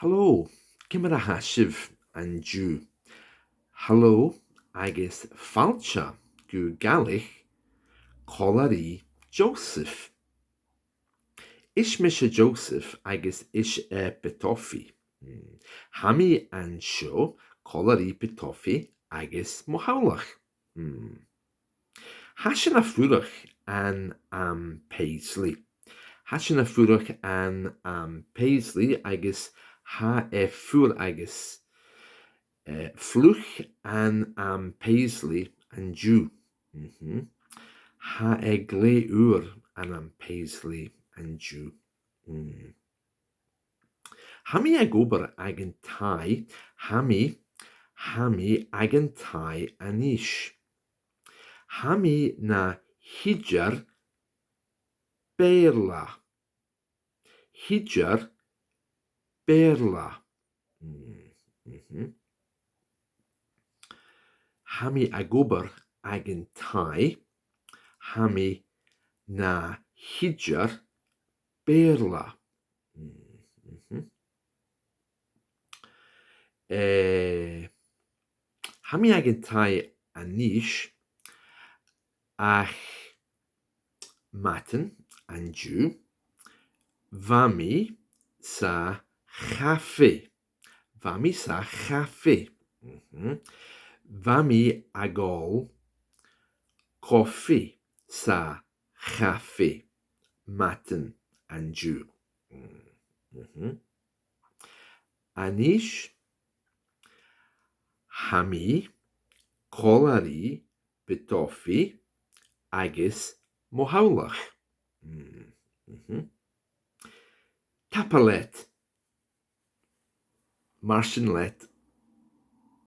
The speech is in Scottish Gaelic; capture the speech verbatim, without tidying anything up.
Halò, ciamar a tha sibh an-diugh? Halò agus fàilte gu Gàidhlig còmhla ri Joseph. Is mise Joseph agus ise Bitofi. Mm. Tha mi an seo còmhla ri Bitofi agus mo theaghlach. Mm. Tha sinn a' fuireach ann am Paisley. Tha sinn a' fuireach ann am Paisley agus tha e fuar agus, eh, fliuch ann am Paisley an-diugh. Mhm. Tha e glè fhuar ann am Paisley an-diugh. Mm. Tha mi ag obair aig an taigh, tha mi, tha mi aig an taigh a-nis. Tha mi na thidsear Beurla. Thidsear Beurla. Mm, mhm. Tha mi ag obair aig an taigh, tha mi na thidsear Beurla. Mm, mhm. Eh, tha mi aig an taigh a-nis, ach madainn an-diugh, bha mi sa chafaidh. Bha mi sa chafaidh. Mhm. Bha mi ag òl cofaidh sa chafaidh madainn an-diugh. Mhm. A-nis, tha mi còmhla ri Bitofi agus mo theaghlach. Mm, mhm. Tapadh leat. Mar sin leat